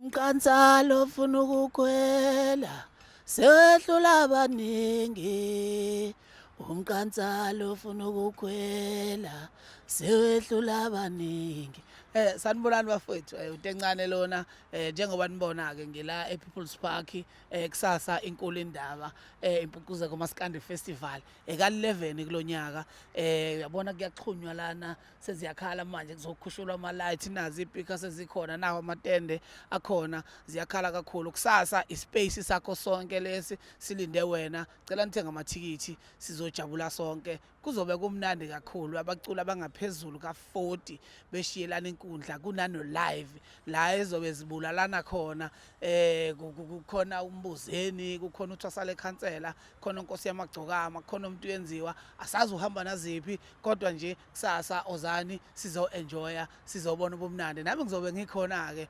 Umqansa lofuna ukukhwela sewehlula abaningi. Umqansa lofuna ukukhwela sewehlula abaningi. Sanibonani bafowethu, uNtencane lona. Njengoba nibona ke ngila ePeople's Park, kusasa inkulu indaba, Impucuzeko Maskandi Festival eka 11 kulonyaka. Uyabona kuyaxhunywa lana, seziyakhala manje, kuzokhushulwa ama-light, nazi iy'pikha sezikhona, nawo amatende akhona, ziyakhala kakhulu. Kusasa ispace sakho sonke lesi silinde wena. Cela nithenge amathikithi, sizojabula sonke, kuzobe kumnandi kakhulu. Abaculi abangaphezulu ka-40 beshiyelana inkundla, kunano live la ezobe zibulalana khona. Kukhona uMbuzeni, kukhona uThwasale Khansela, khona uNkosi Yamagcokama, khona umuntu yenziwa, asazi uhamba naziphi, kodwa nje kusasa ozani sizo-enjoya, sizobona ubumnandi. Nami ngizobe ngikhona-ke,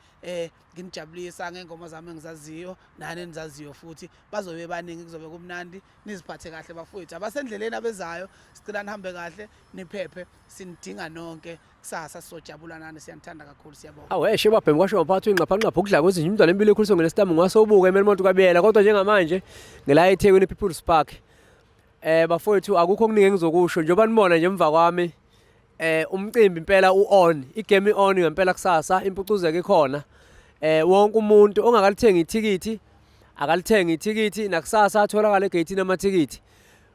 nginijabulisa ngey'ngoma zami engizaziyo nani enizaziyo, futhi bazobe baningi, kuzobe kumnandi. Niziphathe kahle bafowethu abasendleleni abezayo, sicela nihambe kahle, niphephe, sinidinga nonke kusasa, sizojabula nani, siyanithanda kakhulu, siyabonga. Aweshe babhemi kwasho ngaphathi ingqaphanqapha ukudla kwezinye umntwana empilo ekhuliswe ngelesitamu ngasobuka emelmonto kabiyela, kodwa njengamanje ngila eThekwini People's Park. Bafowethu, akukho okuningi engizokusho njengoba nibona nje emva kwami. Umcimbi impela u-on, igame i-on ngempela kusasa, impucuzeko ikhona. Wonke umuntu ongakalithengi ithikithi akalithengi ithikithi, nakusasa atholakala egeyithini amathikithi.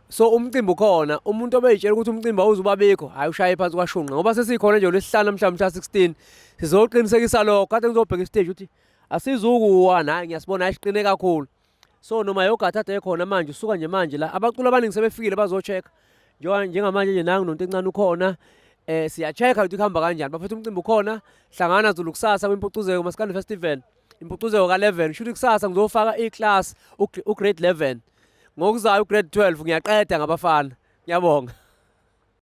So umcimbi ukhona, umuntu obeyitshela ukuthi umcimbi awuzubabikho, hayi, ushaye phansi kwashunqa, ngoba sesikhona nje lwesihlanu namhla mhla 16, sizoqinisekisa lokho. Kade ngizobheka istage ukuthi asizukuwa, nayi ngiyasibona, hayi, siqine kakhulu. So noma yogathi ade ekhona manje usuka nje manje la, abaculi abaningi sebefikile bazo-check njengoba njengamanje nje nangu nonto encane ukhona. Siya-check-a ukuthi kuhamba kanjani bafethu, umcimbi ukhona. Hlangana Zulu kusasa kwiMpucuzeko Maskandi Festival, Impucuzeko ka-11. Shuthi kusasa ngizofaka i-class u-grade 11, ngokuzayo u-grade 12, ngiyaqeda ngabafana. Ngiyabonga.